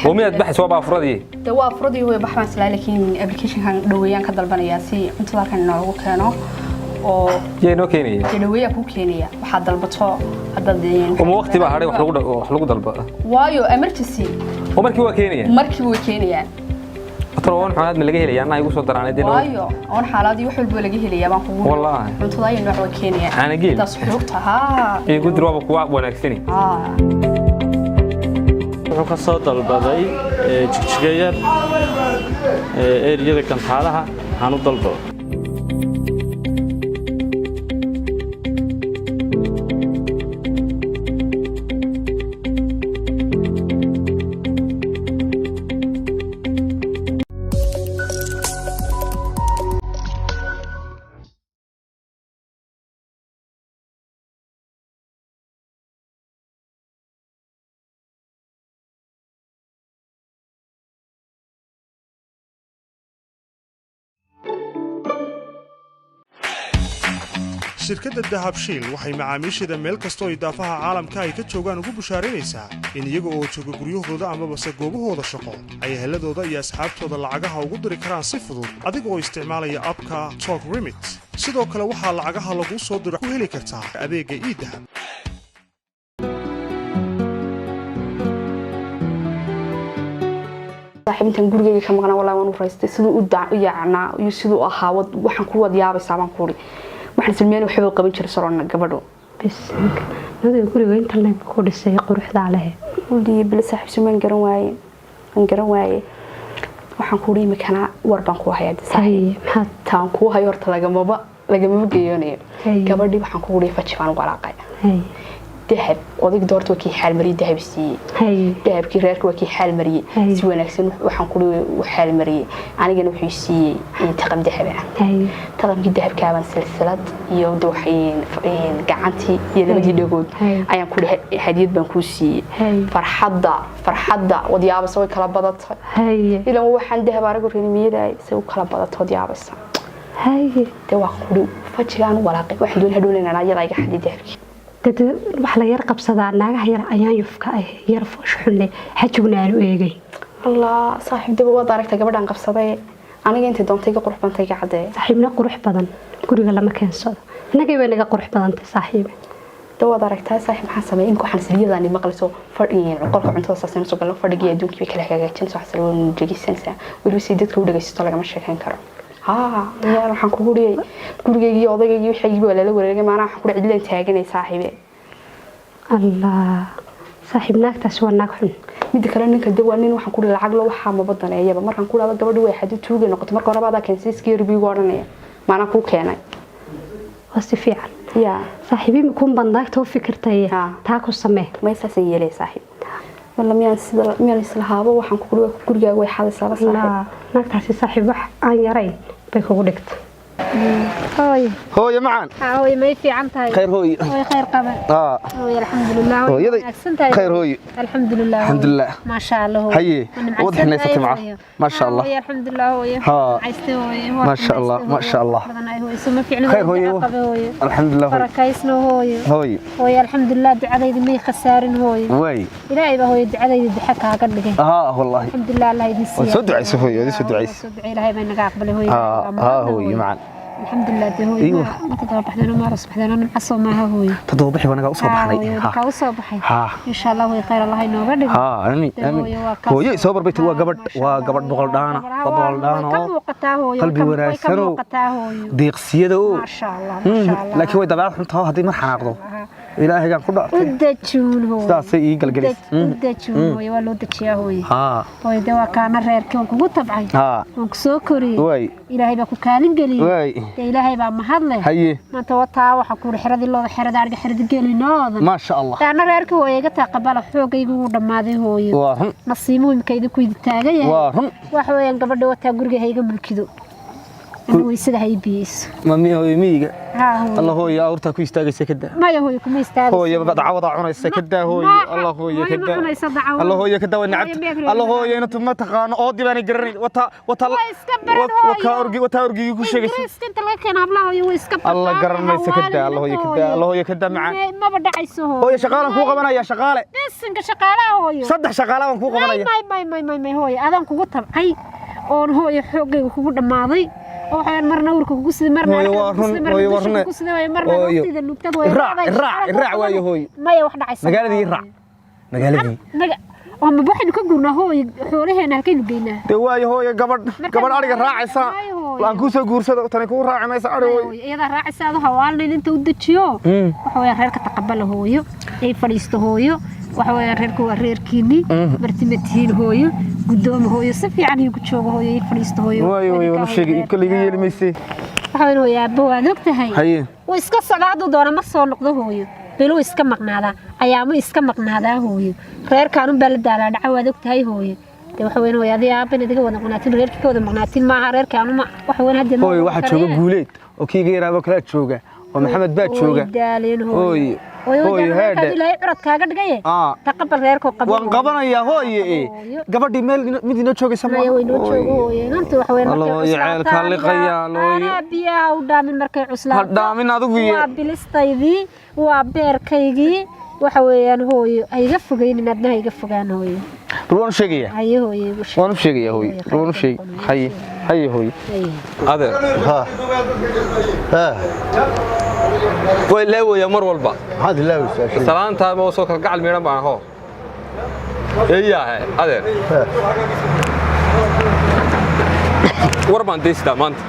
Oo miyaad baxaysa? Waa baafuradii. De waa afuradii way bax baan islaa, laakiin applicationkan dhaweeyaan ka dalbanayaa si cuntada halkan inoogu keeno oo Yaa inoo keenaya? Dee dhaweeyaa kuu keenaya waxaad dalbato haddaad. Uma waqti baa hadhay wax lagu wax lagu dalba? Waayo emergency. Oo markii waa keenaya? Markiiba way keenayaan. Talo waan xunaad ma laga helaya anaa igu soo daraanay dee. Waayo oon xaaladii wax walba laga helayaa baan kugu. Wallaahi. Cuntada ayo nooc way keenayaan. Caana geel. Intaas xuruugta haa. Igu dir, waaba kuwa wanaagsani. Haa. Wuxuu ka soo dalbaday Jigjiga Yar, eriyada Gantaalaha waxaan u dalbado. Shirkadda Dahabshiil waxay macaamiisheeda meel kastoo idaafaha caalamka ay ka joogaan ugu bushaaraynaysaa in iyaga oo jooga guryahooda amabase goobahooda shaqo ay eheladooda iyo asxaabtooda lacagaha ugu diri karaan si fudud adiga oo isticmaalaya app-ka Talk Remit. Sidoo kale waxaa lacagaha laguu soo diro ku heli kartaa adeegga eDahab. Saaxiib, intaan gurigeyga ka maqnaa, wallahi waan u raystay siduu u yaacnaa iyo siduu ahaa. Waxaan ku wad yaabaysaa baan ku uri, waxaan silmeen waxba qaban jiray sorona gabadhu. Bisinka nadiga, guriga inta leynka ku dhisay quruxdaa leh. Weliyi bile saaxiib, sumaan garan waaye, waan garan waaye. Waxaan ku uri imikana war baan ku hayaa de saaxiib. Haye, maxaad? Taan kuu hayo horta lagamaba geeyoonayo. Haye. Gabadhii waxaan ku uri faji baan walaaqay. Haye. Dahab odayga doorta waa kii xaalmariyey, dahab siiyey. Haye. Dahabkii reerka waa kii xaal mariyey. Haye. Si wanaagsan waxaan kuri u xaal mariyey, anigana wuxuu siiyey taqam dahab ah. Haye. Taqamkii dahabkaabaan silsilad iyo de gacantii iyo labadii dhagood Haye. ayaan kuri hadiyad baan kuu siiyey. Haye. Farxadda, farxadda wadyaabasa way kala badatay. Haye. Ilan waxaan dahab aragu reermiyadaay say u kala badato wadyaabasa. Haye. Dee waa kuri fajigaan walaaqay, waxaan doon hadhow inaan ayada iga xadiy dahabkii. Dad wax la yar qabsadaa naagaha yar ayaan yufka ah yar foosh xunle xajiguna aanu eegay. Allah saaxiib, daba waad aragtay gabadhaan qabsaday aniga intay doontay iga qurux bantay iga caddee. Saaxiibna qurux badan guriga lama keensado, innagay bay naga qurux badantay saaxiibe. Daba waad aragtaa saaxiib, maxaan sameeyay imika? Waxaan siliyadaani maqlayso fadhiin qolka cuntada saasayna soo galno, fadhigii adduunkii bay kala hagaajinaysa, waxaan salwan dhegeysanaysaa weliba si dadka u dhegeysato lagama sheekeyn karo. Haa yaa, waxaan kugu dhiyay gurigaygii odaygaygii waxaygii waa lala wareegay maanaa, waxaan ku cidlaan taaganay saaxiibe. Allah saaxiib, naagtaasi waa naag xun. Midda kale ninka de waa nin waxaan ku lacag lo waxaa maba daneeyaba. Markaan ku dhahdo gabadhi way xadi tuugay noqotay, marka horeba adaa keensay iska yarbiigu odhanaya maanaa kuu keenay. Waa si fiican. Yaa. Saaxiib, imikuun baad naagta u fikirtay. Haa. Taa ku samee. May saasaan yeelay saaxiib, walla miyaan sida miyaan islahaabo waxaan ku guriga gurigaaga way xadaysaaba saaxiib. Laa, naagtaasi saaxiib wax aan yarayn bay kugu dhigtay. Hooyo. Hooyo macaan. Hooyo, may fiican tahay? Khayr hooyo. Hooyo, khayr qaban. Aa. Hooyo, alxamdulilah. Hooyo, Hooyaday. wanaagsan tahay. Khayr hooyo. Alxamdulilah hooyo. Alxamdulilah. Maasha Allah hooyo. Haye, Waa nimcaysan wad xinaysatay tahay, maca. hooyo. Maasha Haa, Allah. hooyo, alxamdulilah hooyo. Haa. Nimcaystay hooyo. Waa Maasha Allah, xinaystay, maasha hooyo. Allah. Badan ay hooyo. Suma fiicna Khayr hooyo, hooyo. duca qabe hooyo. Alxamdulilah hooyo. Barakaysno hooyo. Hooyo. Hooyo, alxamdulilah, ducadayda may khasaarin hooyo. Way. Ilaahay baa hooyo ducadayda duxa kaaga dhigay. Haa wallaahi. Alxamdulilah, Allah idin siiya. Waad soo ducaysay hooyo, waad soo ducaysay. Soo ducay, Ilaahay baa inaga aqbalay hooyo. Haa, Waa haa mahadna hooyo macaan. Alxamdulilah dee hooyo. Iyo. Ma toddoba baxdeen oo ma aroos baxdeen oo nimco soo maaha hooyo. 7 bixi banaga u soo baxnay. Haa, u soo baxay. Haa. Insha Allah way khayr Allah inooga dhigo. Haa, amiin, Dee amiin. hooyo, waa kaas. Hooyo soo barbay waa gabadh, Masha waa Allah, gabadh boqol dhaana, Way waa boqol dhaana ka oo muuqataa hooyo. qalbi Way ka wanaagsan oo muuqataa hooyo. deeqsiyada oo. Masha Allah, masha Allah. Laakiin way dabeecad xun tahay haddii mar xanaaqdo. Ilaahaygaan ku U dhactay. dajuun hooyo. Sidaasay ii galgalis. U dajuun hooyo, waa loo dejiyaa hooyo. Haa. Hooyo, dee waa kaana reerkii waan kugu tabcay. Haa. Waan ku soo koriyey. Way. Ilaahay baa ku kaalin geliyey. Way. Dee Ilaahay baa mahad leh. Haye. Maanta wataa waxa ku xiradii looda xirada ariga xirada gelinoodan. Maasha Allah. Taana reerkii hooyo iga taaqabala, xoogaygu wuu dhammaaday hooyo. Waa run. Nasiimuhu imika idinku idi taagan yahay. Waa run. Waxa weeyaan gabadha wataa guriga ha iga mulkido. Ana weysada ha ii biyeyso. Ma hooyo miyiga? Haa hooyo. Alla hooyo, awrtaa ku istaagaysa, ka daa. Maya hooyo, kuma istaagayso. Hooyo, dacawadaa cunaysa, ka daa hooyo. Alla hooyo, ka Hooyo, ma daa. cunayso dacawada. Alla hooyo, ka daa, way Hooyo, nacabta. miyaad Alla hooyo, inatu ma taqaano, oodii baanay garanayn, wata wata. Waa iska baran hooyo. Wakaa orgi, wataa orgigii ku sheegaysa. Ingiriiska inta laga keeno hablaha hooyo way iska bartaan. Alla garan maysa, ka daa. Alla hooyo, ka daa. Alla hooyo, ka daa macaan. Maba dhacayso hooyo. Hooyo, shaqaalan kuu qabanaya, shaqaale. Bisinka shaqaalaha hooyo. Saddex shaqaala baan kuu May qabanaya. May may may may may hooyo, adaan kugu tabcay oon hooyo xoogayga kugu dhammaaday oo waxaan marna uurka kugu siday, marna Hooyo, aragga waa kugu run, siday, marna hooyo, waa dusha run. kugu siday, hooyo, marna Hooyo. naftayda nuugtad hooyo. Iraac, Dhacday, iraac, shaqaalaha iraac kugu waayo qabanaya. hooyo. Maya, wax dhacaysa. Magaaladii iraac, magaaladii. Oo ma waxaynu ka gurnaa hooyo xoolaheena? Halkaynu geynaa? Dee waayo hooyo, gabadh gabadh ariga raacaysa Waayo hooyo. aan kuu soo guursado, tani kuu raaci maysa ari Maya hooyo. hooyo, iyadaa raacaysa, adu hawaalnayn inta u dejiyo. Waxa weeyaan reerka taqabala hooyo, ay fadhiisto hooyo. Waxa weeyaan reerku waa reerkiinni, marti ma tihiin hooyo, guddooma hooyo, si fiican iigu joogo hooyo, ay fadhiisto hooyo. Waayo hooyo, waan u sheegay, koley iga yeeli maysay. Waxa weeyaan hooyo, aabbo waad og tahay. Haye. Wuu iska socdaa, hadduu doono ma soo noqdo hooyo, biluu iska maqnaadaa, ayaamo iska maqnaadaa hooyo, reerkaanun baa la daalaa dhaca, waad og tahay hooyo. Dee waxa weeyaan hooyo, adiga aabban idiga wada maqnaatin, reerkii ka wada maqnaatin maaha, reerkaanuma waxa weeyaan hadda ma Hooyo, wada waxaa jooga karee. Guuleed oo kiiga yaraaboo kalaa jooga oo Maxamed baa jooga. Way daaleen Hooyo. hooyo. Hooyo, Hooyo, way daaleen. heedhe. Reerkaadu Ilaahay curad kaaga dhigaye. Taqabal reerkoo qabo. Waan qabanayaa hooye. Hooyo. Gabadhii meel mid inoo joogaysa. Maya, way noo joogo hooyo. Inantu waxa weeyaan Alla markay hooyo, cuslaato ceelka liqaya, aniga- hooyo. anaa biyaha u dhaamin markay cuslaato. Ha dhaamin adigu iyo- Waa bilistaydii, waa beerkaygii. Waxa weeyaan hooyo, ha iga fogeynin, adna ha iga fogaan hooyo. Bal waan u sheegayaa. Haye hooyo, igu sheeg. Waan u sheegayaa hooyo, bal waan u sheegi. Haye, haye hooyo. Haye. Adeer. Ha ha. Way laawayaa mar walba. Maxaad ilaawaysaa shay? Salaantaa ma soo kala gacal miidhan baan aho. Eeyaahe adeer, war baan deystaa maanta.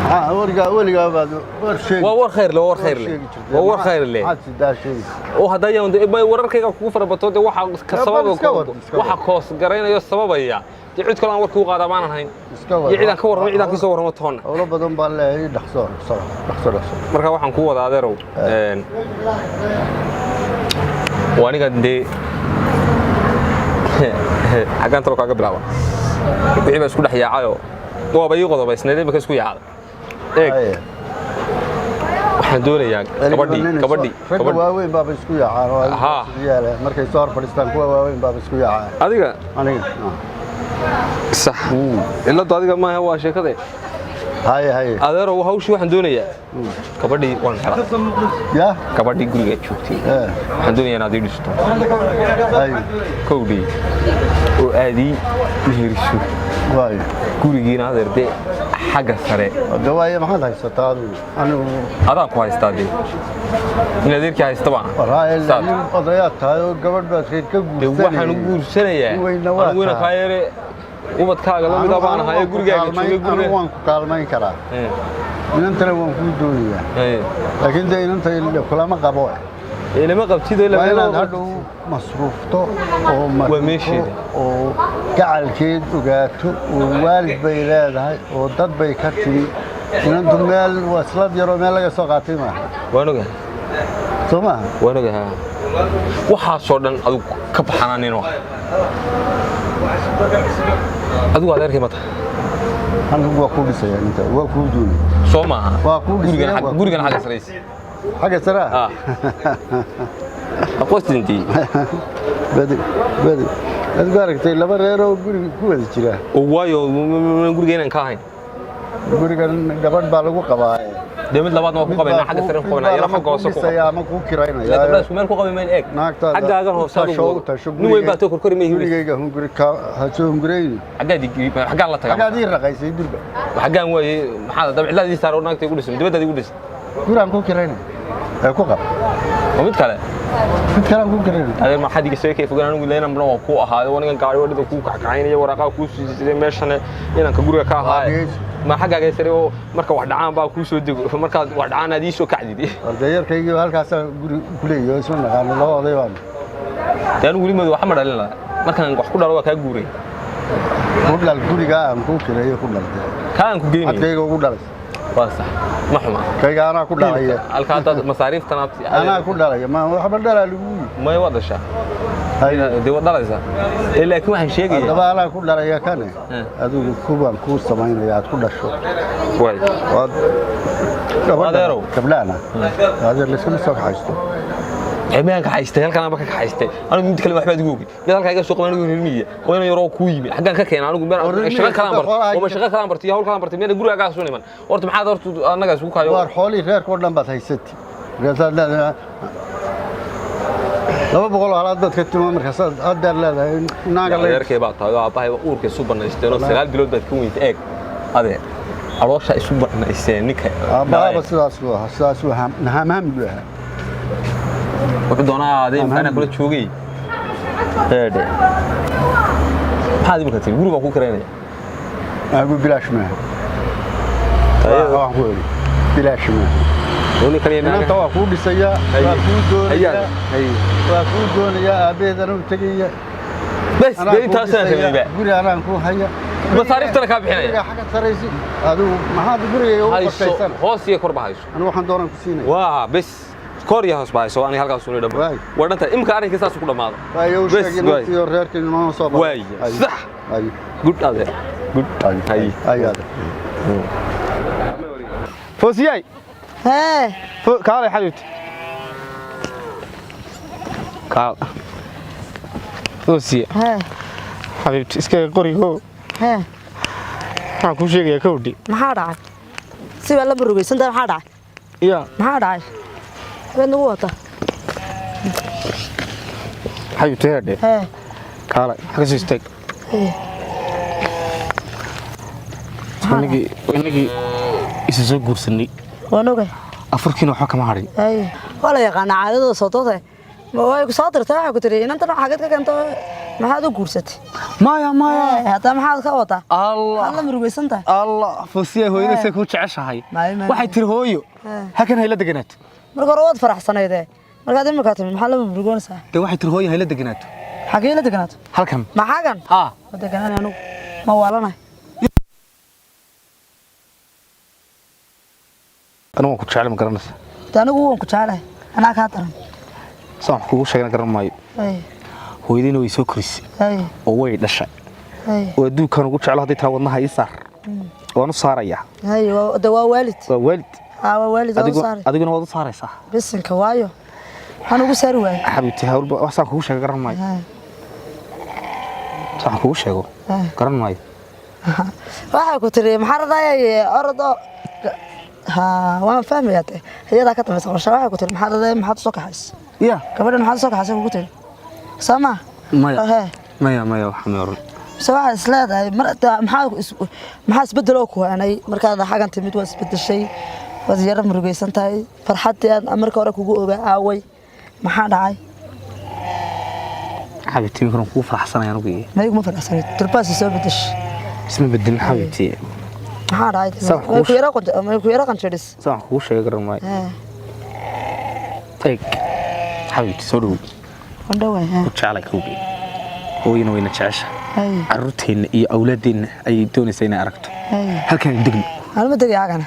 Maxaa weligaa weligaa baad war sheegi? Waa war khayr leh, waa war khayr leh, sheegi jirtay. waa war khayr leh. Maxaad sidaa sheegi? Oo hadda yaan may wararkayga kugu farabato, dee waxa ka Bal sababa iska wad, iska wad. waxa koos garaynayo sababaya, dee cid kale aan warkii u qaadaa maanan hayn Iska wad. iyo cidaan ka warramo, cidaan ka soo warramo toonna. Howlo badan baan leeyahay, dhaqso dhaqso dhaqso dhaqso. Marka waxaan ku wadaa adeerow, waa aniga dee xaggaan talo kaaga bilaaba, wixii baa isku dhex yaacayoo waaba ii qodobaysnayd, imika isku yaacday. Eeg. Haye. Waxaan doonayaa gabadhii gabadhii Ragga gabadhii waaweyn baaba isku yaacaan oo adiga Haa. yaala markay soo hor fadhiistaan, kuwa waaweyn baaba isku yaacaan. Adiga? Aniga. Sax, ciladu adiga maaha, waa sheekade. Haye, haye. Adeerow, hawshii waxaan doonayaa gabadhii waan helaa. Ya. Gabadhii guriga joogtay Eh. waxaan doonayaa inaad ii dhisto. Haye. Kowdhii oo aad ii meheriso. Waayo. Gurigiina adeer dee xagga sare. Hadda waaye, maxaad haysataa adigu? Anigu Adaan ku haystaa dee, in adeerkii haysta baan. Walahi Saad. nin odayaad tahay oo gabadh baad reer ka Dee waxaan u guursanayay. guursanayaa Nin weyna waa anigu tahay. kaa yare ubadkaaga la mida baan ahay ee gurigaaga joogay Anigu guriga. waan ku kaalmayn karaa. Inantana waan kuu doonayaa. Laakiin dee inanta kulama qabo. Ilama qabtid oo Waa ilama inaad hadhow masruufto oo Waa meesheeda. oo gacalkeed ogaato oo waalid bay leedahay oo dad bay ka timi. Inantu meel waa islad yaroo meel laga soo qaatay maaha. Waan ogahay. Soo maaha? Waan ogahay. Waxaasoo dhan adigu ka baxanaanino, adigu adeerkay ma tahay? Anigu waa kuu dhisaya inta, waa kuu doonaya. Soo maaha? Waa kuu dhisaya, gurigan waa kuu gurigan xagga saraysi. Xagga sare ah? Aqoostintii. Badi badi adigu aragtay laba reer oo guriga ku wada jira. Oo waayo guriga inaan ka ahayn. Gurigan gabadh baa lagu qabaa. Dee mid labaadna waa ku Mid qabaynaa, baa xagga sare ku mid qabaynaa, baa yaro lama xagga hoose kuu ku dhisaya qaba. ama kuu Ilaa kiraynaya. gabdhaha isku meel ku qabi mayn, eeg. Naagtaada Xaggaagan hoose u tasho, adigu u tasho. nin weyn baa too korkori may hibaysa. Gurigayga hunguri ka ha soo hungureyni. Xaggaan la tagaa. Xaggaad ii raqaysay durba. Xaggaan waaye, maxaa dab cidlaad ii saaro, naagta igu dhisan, dibaddaad igu dhisan. Guraan kuu kiraynaya ee ku qab. Oo mid kale. Mid kalean kuu kiraynaya. Adeer, maxaad iga sheekay fogaan? Anigu ilaa inaan waa ku ahaayo, anigan gaari wadhida kuu kackacaynaya, waraaqaha kuu siisay, meeshana inanka guriga ka ahaaye. Dhegeyso. Ma xaggaaga sare oo marka wax dhacaan baa kuu soo dego, markaad wax dhacaan aad ii soo kacdid. Ardayarkaygii halkaasaa guri ku leeyahay oo isma naqaano, laba oday baanu. Dee anigu weli madu waxa ma dhalin lahaa, markaan wax ku dhalo waa kaa guuray. Ku dhal gurigaa aan kuu kireeyo, ku dhaltay. Kaa aan ku geynayo. Adkayga ugu dhalaysa. Waa sax, ma xuma. Kayga anaa ku dhalaya. Halka haddaad masaariiftan aad Anaa ku dhalaya, ma waxba dhalaa lagu yidhi. Maya, waa dhashaa. Dee waad dhalaysaa. Laakiin waxaan sheegayaa Haddaba anaa ku dhalaya kane, adigu kubaan kuu samaynaya aad ku dhasho. Waay. Waad gabadha Adeerow. Gabdhahana adeer layskama soo kaxaysto. Miyaan kaxaystay? Halkan anba ka kaxaystay anigu. Mid kale waxbaad igu ogi, mid halkaa iga soo qaban anigu reer miyiga oo inan yaroo kuu yimi xaggaan ka keena anigu. Meel shaqo kalaan bartay oo ma shaqo kalaan bartay iyo hawl kalaan bartay, meel gurigaagaa soo niman. Horta maxaad horta annaga isugu kayo? Waar xoolihii reerka oo dhan baad haysati, markaasaad leedahay 200 oo halaad baad ka timo, markaasaad adeer leedahay naaga le. Adeerkay baa tahay oo aabbahay uurka isu banaysteen oo 9 bilood baad ka weyntay. Eeg adeer, caloosha isu banaysteen ninka. Aabbahaaba sidaas buu ahaa, sidaas buu ahaa, nahamham buu ahaa. Wuxuu doonaa aadee imkaana kula joogay. Eedhe, maxaad imika tiri? Guri baan kuu karaynaya. Agu bilaash maaha, waxaan ku idhi bilaash maaha. Ninkan iyo Inanta waa kuu dhisayaa, waa kuu doonayaa, Haye. waa kuu doonayaa, aabbaheedana u tegaya. Bas. Anaa Dee kuu intaasaan dhisaya, rabay. Guri anaan kuu haya. Masaariiftana kaa bixinaya. Guriga xagga saraysi, adigu maxaad gurigayga ugu Hayso. qorshaysan? Hoos iyo korba hayso. Anigu waxaan doonaan ku siinaya. Waa bes, kor iyo hoos ba hayso. Aniga halkaas uuna dhamo. Waay. Waa dhanta imika arrinka saas ku dhamaado. Waayo u Bes, sheegay waay. inantii oo reerkii inoo soo baxay. Waay. Sax. Good adeer, good. Haye. Haye adeer. Foosiyay. Hee. Kaalay xabiibti, kaal Foosiye. Hee. Xabiibti, iskaga qorigo. Hee. Waxaan kuu sheegayaa kowdhi. Maxaa dhacay? Si baa la murugaysantahay, maxaa dhacay? Ya. Maxaa dhacay? Habeed nagu wata. Xabiibti, heerdhe. Hee. Kaalay, xagga soo istaag. Hee. Inagii isa soo guursanay. Waan ogay. Afurkiina waxba kama hadhin. Haye, waa la yaqaanaa caadadooda soo doode. Ma way ku soo dirtay? Waxay ku tiri inantan xageed ka keento, maxaad u guursatay? Maya, maya. Hadda maxaad ka wadaa? Allah. Maxaad la murugaysan tahay? Allah, Foosiye, hooyadaysay kuu jeceshahay. Maya, maya. Waxay tiri hooyo Hee. halkan hayla deganaato. Marka hore waad faraxsanaydee, markaad imika timid maxaa la murugoonaysaa? Dee waxay tiri hooyo hayla deganaato. Xagee la deganaato? Halkan. Maxaagan? Haa. Ma deganaan anigu, ma waalanay? Anigu waan ku jecel, ma garanaysa? De anigu waan ku jecelahay, anaa kaa daran. Saan wax kugu sheegana garan maayo. Haye. Hooyadiina way soo korisay Haye. oo way dhashay Haye. oo adduunkan ugu jeclo. Hadday taa wadnaha ii saar, waan u saarayaa. Haye, de waa waalid. Waa waalid. Haa, waa waalid, waa u saaray. Adiguna waad u saaraysaa. Bisinka, waayo waxaan ugu saari waayey? Xabiibti, hawlba wax saan kugu sheego garan maayo. Haye. Saan kugu sheego Haye. garan maayo. Waxay ku tiri maxaa radayay orod oo ha, waan fahmayaa de, iyadaa ka dambaysa qorshe. Waxay ku tiri maxaa radayay, maxaad usoo kaxays ya gabadhan, maxaad usoo kaxaysay kugu tiri, soo ma? Maya. Hee. Maya, maya, waxa ma oran. Mise waxaad is leedahay mar maxaa isbedel oo ku heenay markaad xagan timid? Waa isbedeshay, waad yara murugaysan tahay. Farxaddii aad marka hore kugu ogaa aaway? Maxaa dhacay? Xabiibti, iminkan waan kugu faraxsanaya anigu iyo Ma iguma faraxsanayd, durbaasi soo bedeshay. Isma bedelin xabiibti. Maxaa dhacay? Sax. Way ku yara way ku yara qanjidhis. Saan wax kugu sheego garan maayo. Hee. Eeg xabiibti, soo dhowow. Waan dhawaay, hee. Ku jeclay kowgii, hooyana wayna jecesha. Haye. Carruurteenna iyo awlaaddeenna ayay doonaysaa inay aragto. Haye. Halkaan degno. Anuma degay xaggan,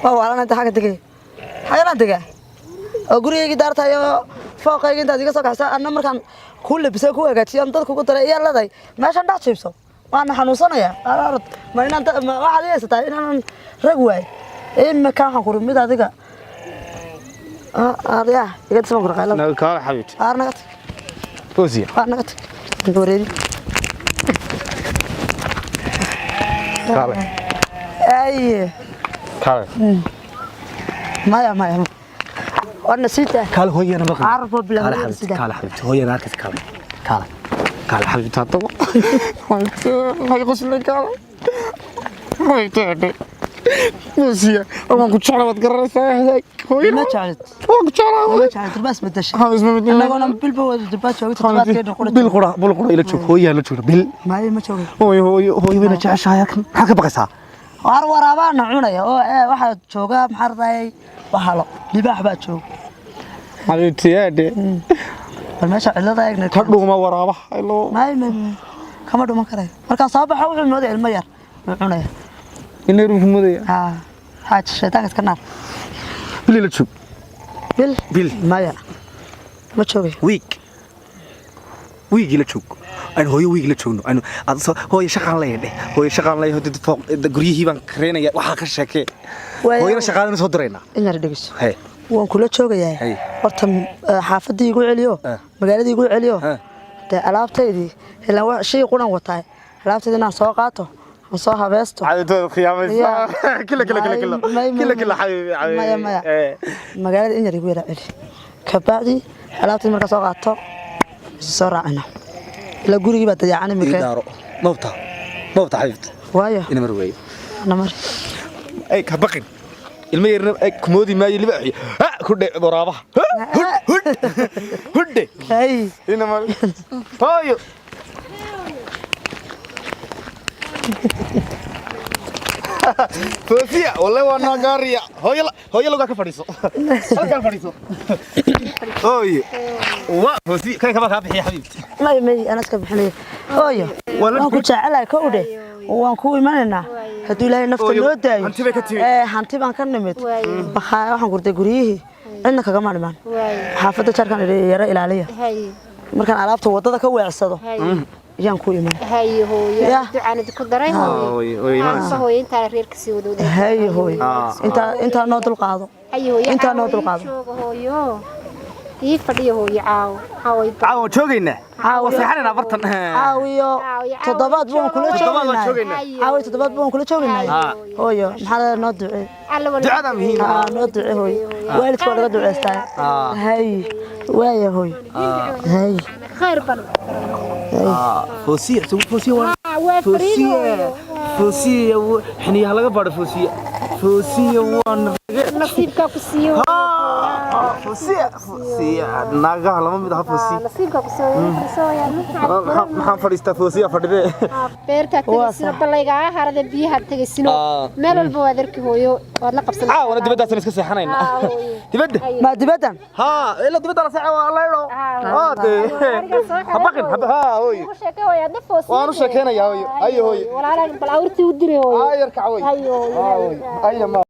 waa waalan inta xaggan degay, xagganaan degaa oo gurigaygii daartahay oo fooqayga intaad iga soo kaxsa, anna markaan kuu labisay, kuu hagaajiyo, aan dadka ugu daray iyaa leedahay meeshan dhex jiibso, waana xanuunsanaya. Arod, ma inaan ma waxaad i haysataa inaanan rag waay? Imika waxaan kuri mid adiga aryaa iga dhisman kuri qaylada. Kaala xabiibti. Aar naga tag. Foosiya. Aar naga tag, inta wareeri. Kaale. Aye. Kaale. Maya, maya, waana sii daa. Kaale, hooyana maqan. Carab oo bilaw. Kaale xabiibti, kaale xabiibti, hooyana arkaysa. Kaale, kaale, kaale xabiibti, haddaba hay qoslay. Kaale xabiibti, hadhe Foosiya, waan ku jeclay, waad garanaysaa hooyana. Ma jeclid. Waan ku jeclaa. Ma jeclid, durbaas bedeshay. Haa, isma bedelin. Annagoona bilba wada durbaa joogay toddobaadkeena qura. Bil qura, bil qura ila joog, hooyaa la joogna bil. Maya, ma joogay. Hooyo, hooyo, hooyo wayna jeceshahay halkan, maxaa ka baqaysaa? Waar waraabaana cunaya oo waxaa jooga maxaa radayay bahalo, libaax baa jooga. Xabiibti, yaadhe. Bal meesha cidlada eegna. Ka dhuuma waraabaha ilo. Maya, maya, maya, kama dhuman karayo. Markaa soo baxo wuxuu moodaya ilmo yar wuu cunaya. Inay ruux moodaya. Haa, xaaji, shaydaanka iska naar. Bil ila joog. Bil? Bil. Maya, ma joogay. Week. Wiigii la joog, aynu hooyo wiigi la joogno, aynu aad soo hooyo shaqaan leeyahay, hooyo shaqaan leeyahay, dad fooq guryihii baan kareynaya, waxaa ka sheekee. Hooyana shaqaalana soo diraynaa. Inaad dhegeyso. Hey. Waan kula joogayaa. Hey. Horta xaafadii igu celiyo, magaaladii igu celiyo, dee alaabtaydii ilaan waa shay quran wataa, alaabtaydii inaan soo qaato, aan soo habeesto. Xabibtooda khiyaamaysaa. Kila kila kila kila kila kila, xabibi xabibi. Maya maya, magaalada in yar igu yara celi, kabacdi alaabtaydii markaa soo qaato isu soo raacina, ilaa gurigii baa dayacan imika. Daaro mabta mabta, xabibti. Waayo. Ina mar weeye. Namar. Ay ka baqin, ilmo yarna ay kumoodi maayo libaaxi ha ku dhe waraabaha hud hud hudhe. Hay. Ina mar hooyo. Foosiya, wallahi waa naagaariya. Hooyo, hooyo, lugaa ka fadhiiso, halkaa fadhiiso hooyo. Waa Foosiya kan kaba kaa bixiya, xabiibti. May may, anaa iska bixinaya hooyo, waan ku jecelahay. Kow dheh, waan ku imanaynaa hadduu Ilaahay nafta noo daayo. Hanti bay ka timid. Ee hanti baan ka nimid. Bakhaa waxaan gurtay guryihii, cidna kagama dhiman. Xaafadda jarkan yara ilaaliya, markaan alaabta waddada ka weecsado yaan ku iman. Haye hooyo. Ya. Ducaan idinku daray hooyo. Way imanaysaa. Aanba hooyo intaa reerka sii wada. Haye hooyo, intaa intaa noo dulqaado. Haye hooyo. Intaa noo caawa ii dulqaado. Jooga hooyo, ii fadhiyo hooyo, caawo caawo. Caawa joogaynaa, waa seexanaynaa bartan. Caawiyo toddobaad baan kula Toddobaad waan joogaynaa. joogaynaa. Caawiyo toddobaad baan kula joogaynaa. Hooyo, maxaa noo ducee? Ducada muhiim. Noo ducee hooyo, waalidka waa laga duceystaa. Hay, waaya hooyo, hay. Khayr badan. Foosiya, Foosiya waa waa fariid hooyo. Foosiya, xiniyaha laga baadho Foosiya, Foosiya waa nasiibkaa ku siiyo. Foosiya, Foosiya naagaha lama mid aha Foosiya. Nasiibkaa ku siiyo, fadhiisooya. Maxaan fadhiistaa? Foosiya fadhidee. Beertaa tegaysino, ballayga harada biyaha tegaysino, meel walba waad arki hooyo, waad la qabsan. Caawana dibaddaasaan iska seexanaynaa, dibadda. Ma dibaddan? Haa, ilaa dibadda la seexa waa laydho. Haa dee, ha baqin, haa hooyo. Ugu sheekay hooyo, adna Foosiya. Waan u sheekeynayaa hooyo. Ayo hooyo. Walaalaan bal awrtii u diray hooyo. Ayar kac hooyo. Hayo hooyo. Ayo ma.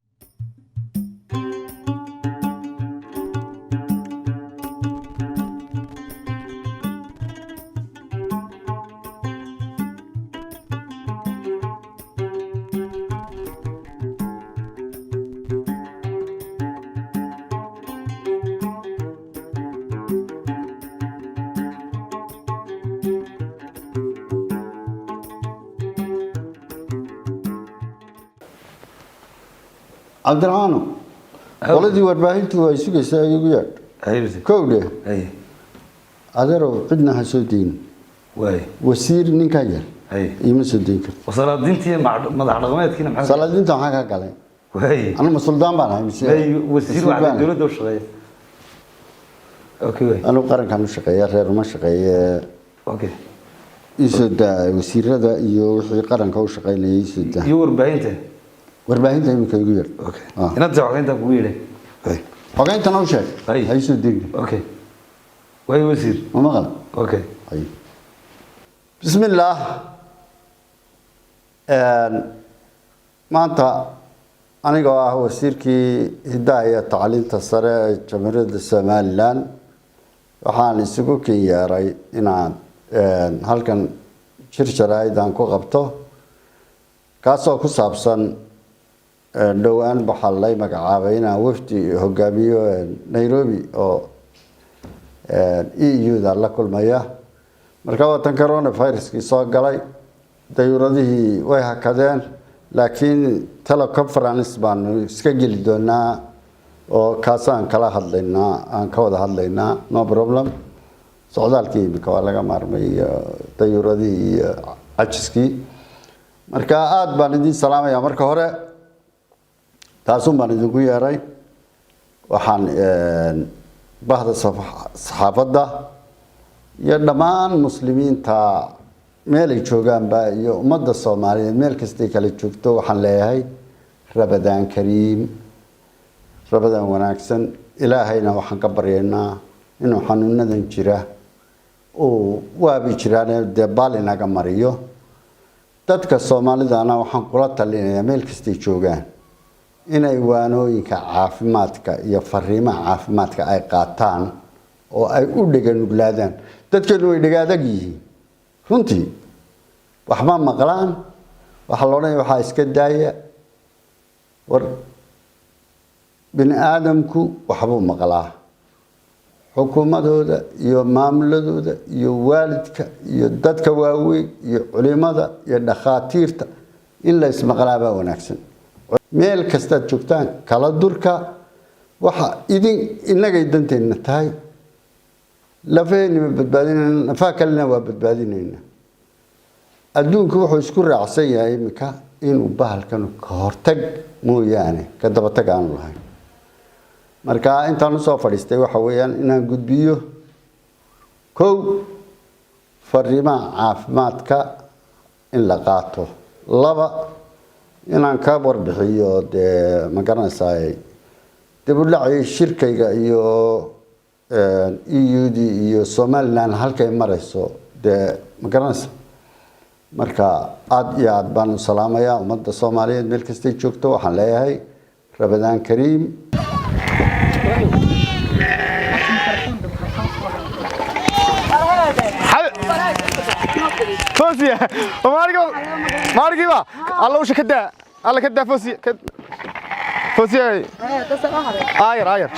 Cabdiraxmaano, qoladii warbaahintu ay sugaysaa igu yeedh. Kow dheh, adeerow, cidna ha soo deyn, wasiir ninkaa yar iima soo deyn karto. Salaadiintii madax dhaqameedkiina maxaa? Salaadiinta maxaa kaa galay? Anu ma suldaan baan ahay mise wasiir wasiir waxaa baan ahay? Dowladda u shaqeeya. Okay, waay. Anu qarankan u shaqeeya, reer uma shaqeeye. Okay. Iisoo daa wasiirada iyo wixii qaranka u shaqeynaya, iisoo daa. Iyo warbaahinta. Warbaahinta iminka igu yeedh. Okay. Inaad xogeynta kugu yeedhay. Xogeyntana u sheeg ha iisoo deyn. Okay. Waay wasiir. Ma maqal? Okay. Bismillaah. Maanta anigoo ah wasiirkii hiddaha iyo tacliinta sare ee Jamhuuriyadda Somaliland, waxaan isugu kin yeeray inaan halkan jir jaraa'id aan ku qabto, kaasoo ku saabsan dhowaan waxaa lay magacaabay inaan wafdi hogaamiyo Nairobi oo EU-da la kulmaya. Marka watan coronaviruskii soo galay, dayuuradihii way hakadeen, laakiin teleconference baanu iska geli doonaa oo kaasaan kala hadlaynaa, aan ka wada hadlaynaa, no problem. Socdaalkii iminka waa laga maarmay iyo dayuuradihii iyo cajiskii. Marka aada baan idin salaamaya marka hore, taasun baan idinku yeeray. Waxaan bahda saxaafadda iyo dhammaan muslimiinta meelay joogaanba iyo ummadda Soomaaliyeed meel kastay kala joogto waxaan leeyahay Rabadaan kariim, Rabadaan wanaagsan. Ilaahayna waxaan ka baryaynaa inuu xanuunadan jira uu waabi jiraan dee baal inaga mariyo. Dadka Soomaalidana waxaan kula talinayaa meel kastay joogaan inay waanooyinka caafimaadka iyo fariimaha caafimaadka ay qaataan oo ay u dheganuglaadaan. Dadkeenu way dhagaadag yihiin runtii, waxma maqlaan. Waxaa la odhanaya waxaa iska daaya. War, bini aadamku waxbuu maqlaa. Xukuumadooda iyo maamuladooda iyo waalidka iyo dadka waaweyn iyo culimada iyo dhakhaatiirta in la ismaqlaa baa wanaagsan. Meel kastaad joogtaan, kala durka. Waxa idin innagay danteenna tahay. Lafaheenni badbaadinayna, nafaha kalena waa badbaadinayna. Adduunku wuxuu isku raacsan yahay iminka inuu bahalkan ka hortag mooyaane ka dabatag aanu lahayn. Marka intaan usoo fadhiistay waxa weeyaan inaan gudbiyo kow fariimaha caafimaadka in la qaato, laba inaan ka warbixiyo dee ma garanaysaa dib u dhacii shirkayga iyo EU-d iyo Somaliland halkay marayso dee ma garanaysa. Marka aada iyo aad baan u salaamayaa ummadda Soomaaliyeed meel kastay joogto. Waxaan leeyahay Ramadaan kariim. Fawziya, maarigiiba alla usha ka daa, alla ka daa. Fawziya, Fawziya, aayar aayar.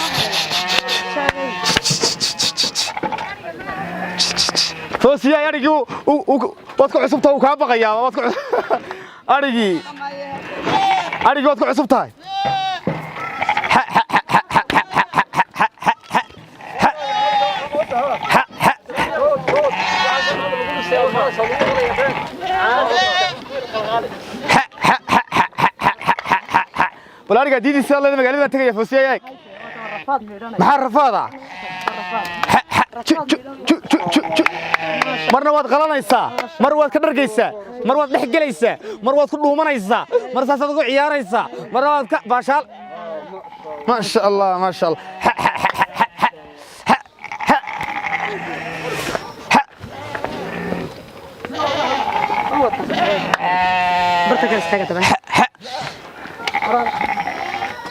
Fawziya, arigii waad ku cusubtahay, uu kaa baqayaa. Waad ku arigii waad ku cusub tahay. Bal arigaa diidiisa leeda magaalada tegaya. Fawziya, eeg maxaa rafaada. Marna waad qalanaysaa, mar waad ka dhargaysaa, mar waad dhex gelaysaa, mar waad ku dhuumanaysaa, mar saasaad ugu ciyaaraysaa, marna waad ka baashaal. Maasha Allah, maasha Allah.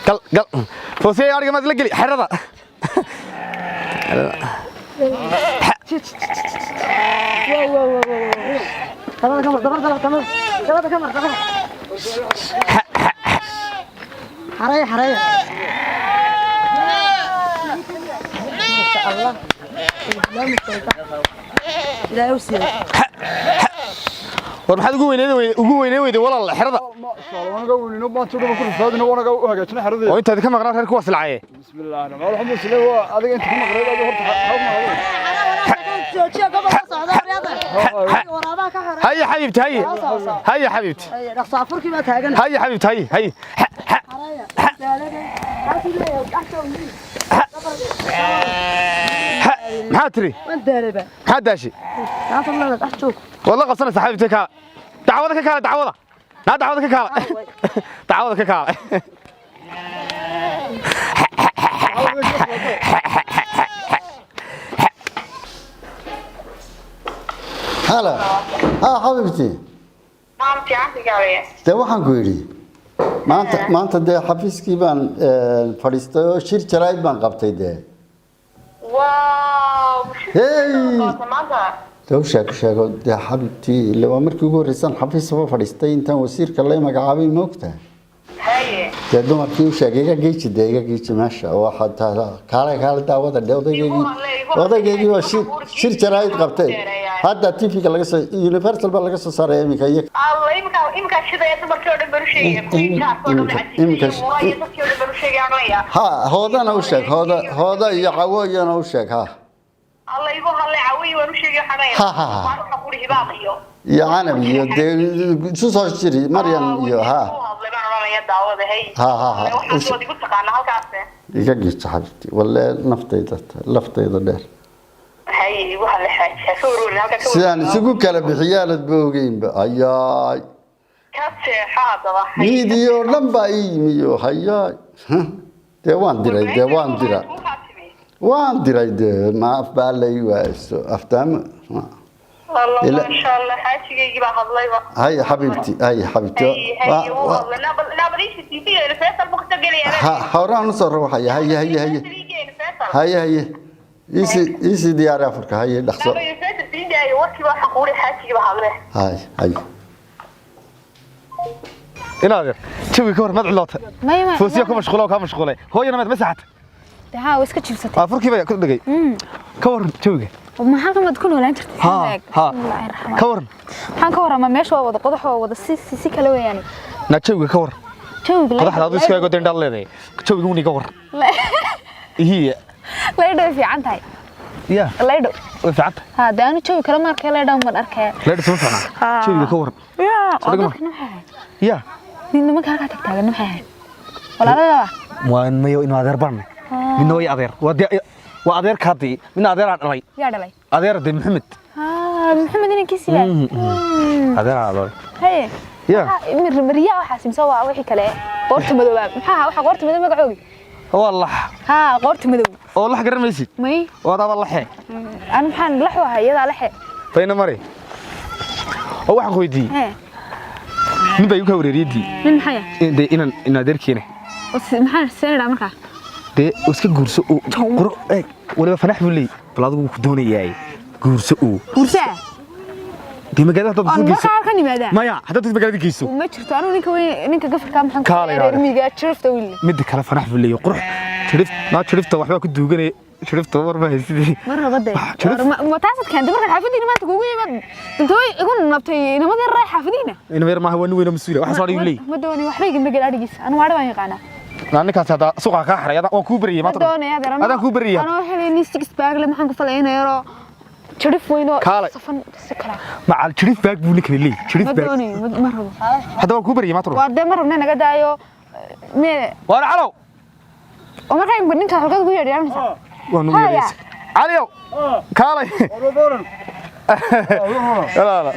Gal gal, Fawziya, ariga maad la geli xerada. Xareeya, xareeya. Masha Allah. Ilaahay u siiyey. War maxaad ugu weyneyn weyday walaal xerada? Oo intaad ka maqnaa reerku waa silcaye. Joojiya gobolka socda riyada. Waraabaha ka xareeya. Haya xabiibti, haye haye xabiibti. Dhaqso afurkii baa taagan. Haye xabiibti, haye haye. Xareeya. Maxaad tiri? Waan daalay. Maxaad daashay? Gacanta leedahay, dhex joog. Waad la qabsanaysaa xabiibti. Kaala dacwada ka kaala, dacwada naa, dacwada ka kaala, dacwada ka kaala. Hala ha xabiibti. Dee waxaan ku yidhi maanta dee xafiiskii baan fadhiistay oo shir jaraa'id baan qabtay dee. Hey, dee u sheeg sheego dee xabiibtii, ille waa markii ugu horreysaan xafiisaba fadhiistay intaan wasiirka lay magacaabay, ma ogtahay? Dee dumarkii u sheegay, iga geeji dee, iga geeji meesha. Waxaa taala kaale kaale daawada dhe. Odaygeygii waa shir jaraa'id qabtay. Hadda TV-ga laga soo, Universal baa laga soo saaraya iminka iyo ha hoodana u sheeg, hooda hooda iyo cawo iyana u sheeg. Ha ha ha ha, iyo canab iyo dee isu soo jiri Maryan iyo ha ha ha ha. Iga giijo xabiibti, walle naftayda laftayda dheer sidaan isugu kala bixiyaalad ba ogeynba. Hayaay, miidiyoo dhan baa ii yimiyo. Hayaay, dee waan diray, dee waan dira, waan diray dee. Ma af baa lay waayso aftaama. Hay xabiibti, hay xabiibti, horaan usoo rawaxaya. Haye haye haye haye haye. Iisii diyaari afurka, haye, dhaqso. Hay hay. Inaadeer, jawiga ka war mad ciloota. Maya. Foosiya ku mashquula oo kaa mashquulay. Hooyana maad masaxat. Haa, waa iska jiibsatay. Afurkii baa ku dhigay. Ka war jawiga. Maxaa kamad ku noolaan jirtay? Ha ha, ka waran. Maxaan ka waramaa? Meesha waa wada qodax, waa wada si kale weeyaan. Na jawiga ka war. Jawiga qodaxda adu iska eego dendhaad leedahay. Jawiga uniga war ihiya. Laydho way fiican tahay. Ya. Laydho. Way fiican tahay. Haa, dee anu jawi kale ma arkaya, laydho man arkaya. Leedh soo fiicnaa. Jawiga ka war. Ya, oo Soo dhigma. dadkan maxay ahayd? Ya. Nin nimanka halkaa tagtaagan maxay ahayd? Walaalada. Waan mayo inuu adeer baanay. Midna way adeer waa dee, waa adeerka haddii midna adeeraa dhalay. Yaa dhalay? Adeer dee, Maxamed. Haa, Maxamed inankiisi yaa. Adeeraa dhalay. Haye. Ya. Riyaa waxaas mise waa wixii kale? Qoorta madooba maxaa ahaa? Waxa qoorta madow magacoogi? Waa lax. Haa, qoorta madow. Oo lax garan maysid? May. Oo adaaba laxe. Anu maxaan lax u ahay? Iyadaa laxe. Fayna mari oo waxaan ku weydiiyey. Hee. Nin baa igu kaa wareeriyadii. Nin maxay ah? Dee inan in adeerkeena. Maxaan seenidhaa markaa? Dee oo iska guurso oo quro eeg waliba fanax buu leeyahy. Bal adigu wuu ku doonayaay, guurso oo. Guursaa? Dee magaalada haddaad oon soo geyso. Markaa halkan yimaadaa? Maya, haddaad magaalada geyso. Ma jirto. Anigu ninka weyn, ninka gafarkaa maxaan ku Kaalay. reer miyiga jirifta wiil. Midda kale fanax buu leeyahy, qurux, jirif naa jirifta waxbaa ku duuganaya, jirifta war ma haysidii. Mar raba dee. Jirif. Ma taasaad keentay markaan xaafadiina maanta kugu yimaad dantooy igu nabtay inamadii ray xaafadiina? Ina yar maaha, waa nin weyn oo mas-uula, waxaas waa dhigu leeyahy. Ma doonay waxba igama gel adhigiisa. Anigu adhi baan yaqaanaa. Naa ninkaasi haddaa suuqa kaa xaray, waan kuu baryayay Ma maanta. doonaya adeer. Adaan kuu baryayay. Anoo helay six bag le, maxaan ku falay ina yaroo jirif weyn oo Kaalay. safan si kala. Macal jirif baag buu ninkani leeyahy, jirif Ma baag. doonayo, ma rabo. Hadda waan kuu baryayay maanta. Waa dee ma rabna, naga daayo me. Waana calow. Oo markaa imika ninka halkaad ugu yeedhiyaanaysaa? Waa nugu Haya. yeedhaysa. Caliyow, kaalay. Walaala.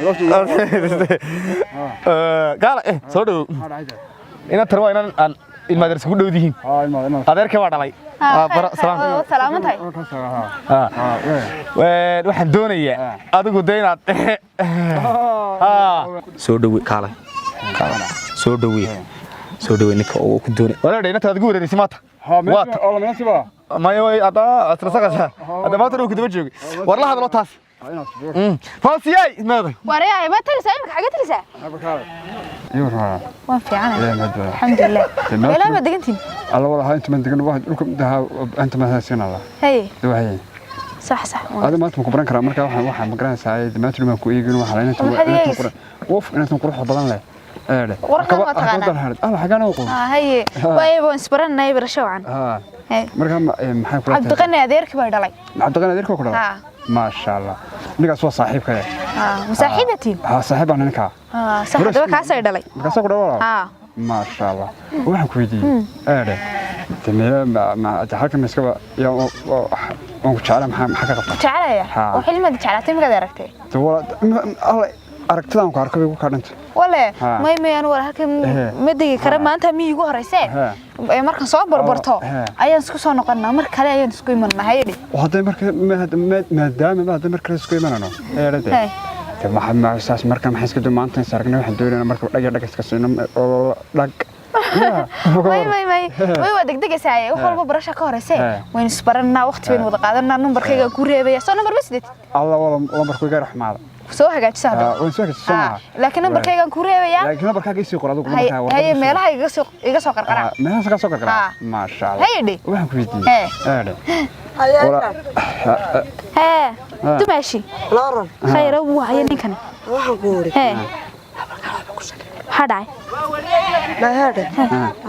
Kaalay, soo dhowow. Inaan tan waa inaan aan ilma adeer iskugu dhow dihiin. Adeerkay waa dhalay. Salaam. Salaaman tahay. Waxaan doonayaa adigu de inaad soo dhowe. Kaalay. Kaalay. Soo dhowe. Soo dhowe ninka oo ku doonay. Walaal, inta aad ugu wareerisay maanta. Waa ta. Maya way ada asra saqasa. Ada maanta uu ku daba joogay. War la hadlo taas. Foosiyay meeday. Wareeyahay, ma talisaa imika? Xagee talisaa? Waan fiicanahay, alxamdulilah. Meelaha ma degantiin? Alla walaha inta man degan wax dhulka daha inta ma haysanada. Haye. Waxay Sax sax. Ada maanta ma ku baran karaa marka waxaan ma garanaysaa maanta ma ku eegin waxa la inta Maxaad eegaysaa? Qof inta qurux badan leh eedhe. Quruxda waa taqaanaa. Alla xagaan u qor. Haye, waaye waan isbaranay, barasho wacan. Ha. Haye. Marka maxay kula tahay? Cabdiqani adeerkii baa dhalay. Cabdiqani adeerka ku dhalay? Haa. Maasha Allah, ninkaas waa saaxiibkaya. Haa, masaaxiibatiin. Ha, saaxiib baan ninka. Haa, sax, haddaba kaasay dhalay. Markaasoo ku dhalay. Haa. Maasha Allah, waxaan ku weydiiyey eedhe meelo ma halkan ma iskaba yaa waan ku jeclaa, maxaa ka qabtaa? Jecelaya? Haa. Oo xilmaad jeclaatay markaad aragtay? Aragtidaan ku arko bay ku kadhanta. Wale. Haa. May anu wala halkan ma degi kara maanta, miyii igu horeyse. Hee. Ee, markaan soo barbarto Hee. ayaan isku soo noqonnaa, mar kale ayaan isku imanaa. Hayadhi. Hadday marka maadaama ma hadday markale isku imanano eedhade. Hee. De waxa ma saas marka maxay iska maanta is aragnay, waxaan doonaynaa marka dhag dhag iska siino oo dhag. May waa degdegaysaa, wax walba barasha ka horeyse. Hee. Waynu isbarannaa, waqti baynu wada qaadanaa, numbarkayga ku reebaya. Soo numbar ma sideed? Alla wala lambarku iga raxmaada. Soo hagaajisa hadda. Waan soo hagaajisay soo maaha? Laakiin numbarkaygaan ku reebayaa. Laakiin lambarkaaga isii qor adigu. Haye. Lambarkaaga. Haye, meelaha iga soo qarqaraa. Meelahaas ka soo qarqaraa. Haa. Maasha Allah. Haye dhe. Waxaan ku weydiiyey Hee. eedhe. Hee, dumaashi. Lauren. Khayra waaye ninkan. Waxaan ku uri. Hee, maxaa dhacay? Lahaadhe.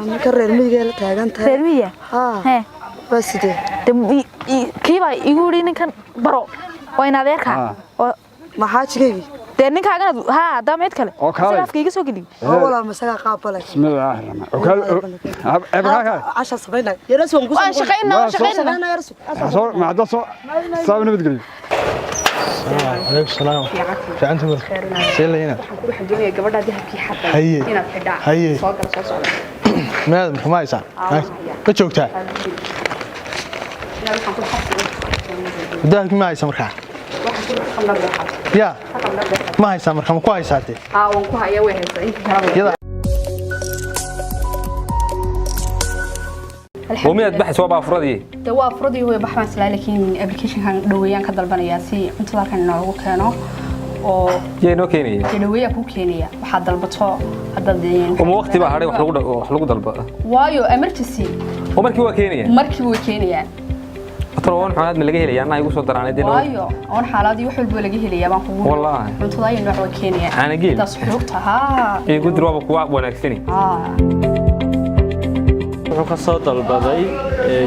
Ninka reer miyiga la taagan tahay. Reer miyiga? Haa. Hee. Waa sidee? De kii baa igu yidhi ninkan baro, waa in adeerka oo maxaa jigaygii? Dee ninkaagana haa, haddaa mid kale. Oo kaalay. Isaga afka iga soo geliyo. Oo walaal masaga qaabalay. Bismillaahi raxmaan raxiim. Casha sameynay. Yaras waan ku Waan shaqaynaa, waan shaqaynaa. Yaras. Soo ma hadda soo saab nabadgelyo. عليكم السلام. fiicanta mar see layna. Waxaan doonayaa gabadha dahabkii xaday Haye. inaad xidhaa. Haye. Soo gala, soo socda. Meed maxuma haysaa? Ma joogtaa? Inaad waxaan ku xabsi Dahabkii ma haysaa markaa? Waxaan ku khamdar baa. Ya, ma haysaa markaa? Ma ku haysaa dee? Haa, waan ku hayaa, way haysaa inta kalaba. Iyada. Oo miyaad baxaysa? Waa baafuradii. De waa furadii hooyo, bax baan islaa, laakiin applicationkan dhaweeyaan ka dalbanayaa si cuntada halkan inoogu keeno oo Yaa inoo keenaya? Dee dhaweeyaa kuu keenaya waxaad dalbato haddaad. Uma waqti baa hadhay wax lagu wax lagu dalba? Waayo emergency. Oo markii waa keenaya? Markiiba way keenayaan. Talo waan xunaad ma laga helaya anaa igu soo daraanay dee. Waayo oon xaaladii wax walba laga helayaa baan kugu. Wallaahi. Cuntada iyo nooc waa keenaya. Caana geel. Intaas xogta haa. Ee gudir waaba kuwa wanaagsani. Haa. Wuxuu ka soo dalbaday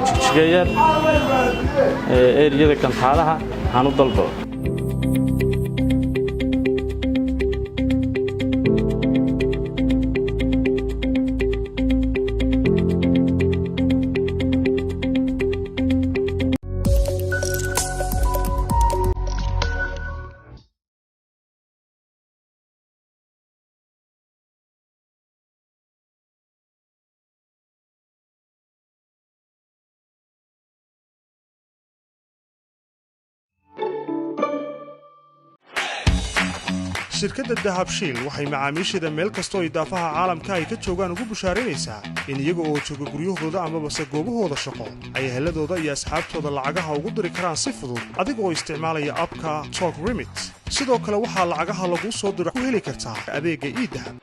Jigjiga Yar, eriyada Gantaalaha waxaan u dalbado. Shirkadda Dahabshiil waxay macaamiisheeda meel kastoo ay daafaha caalamka ay ka joogaan ugu bushaaraynaysaa in iyaga oo jooga guryahooda amabase goobahooda shaqo ay eheladooda iyo asxaabtooda lacagaha ugu diri karaan si fudud adiga oo isticmaalaya abka Talk Remit. Sidoo kale waxaa lacagaha laguu soo diro ku heli kartaa adeegga eDahab.